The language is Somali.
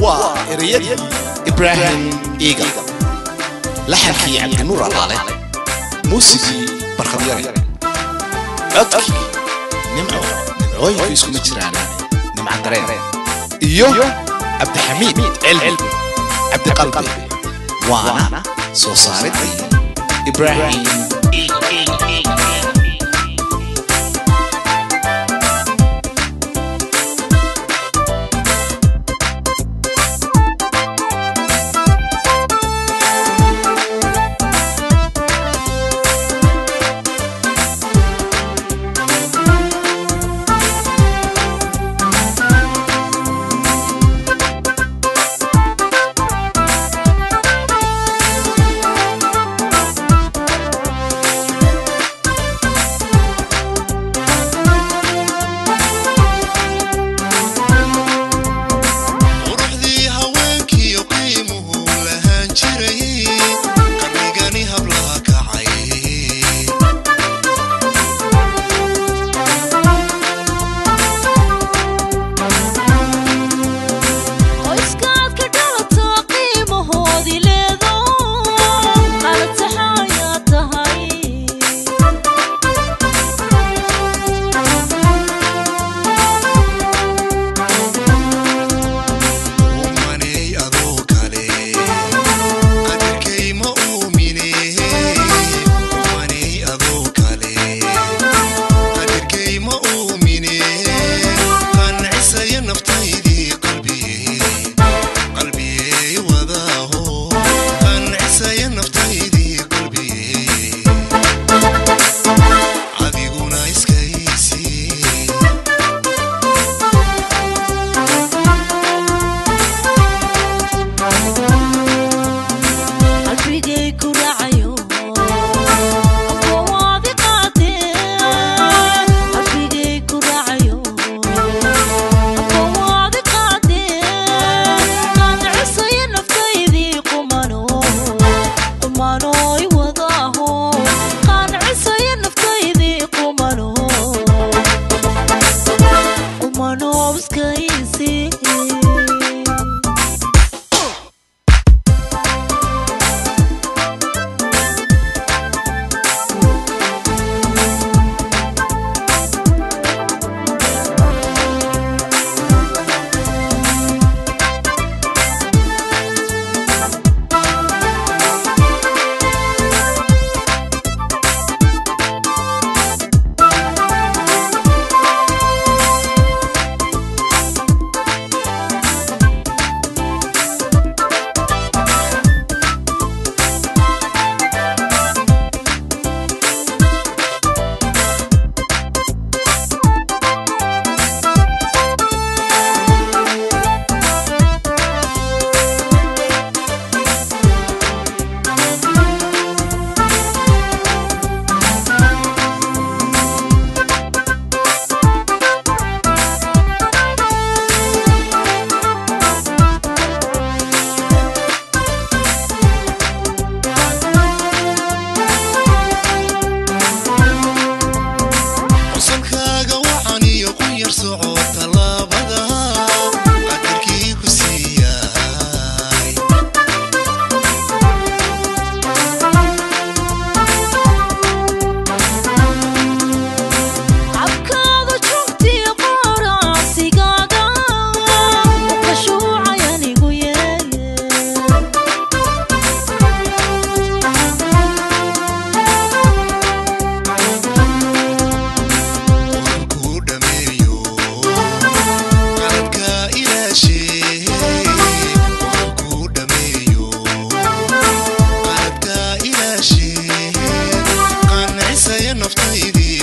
Waa ereyadii Ibraahim Eagle, laxankii Cabdinuur Allaale, muusigii Barkhadyare, codkii Nimco nimcooyinku iskuma jiraan, Nimco Dareen iyo Cabdixamiid Cilmi Cabdiqalbi, waana soo saaridii Ibraahim. Quruxdii haweenkiiyo qiimuhu lahaan jiray, qarnigani hablaha kacay. Qoyskaad ka dhalato qiimahoodii leedo, qalataxayaa tahay. Umanay adoo kale qadarkay ma uumine, umanay adoo kale qadarkay ma uumine, qancisaya naftaydii qalbiye qalbiyey wadaaho, qancisaya naftaydii qalbiye, adiguna iskaysii. Qalbigay ku raacayo aqowaadi qaadee, qalbigay ku raacayo aqowaadi qaadee, qancisaya naftaydii qumano qumanoy wadaaho, qancisaya naftaydii qumano qumano iskaysii. Qosolkaaga wacan iyo qunyar soco tallaabada qadarkii ku siiyay. Cabkaada joogtiyo qoraansigaaga u qashuucay anigu yeeye. Qolkuu dhameeyo qaladka ilaashee, qolkuu dhameeyo qaladka ilaashee, qancisaya naftaydii.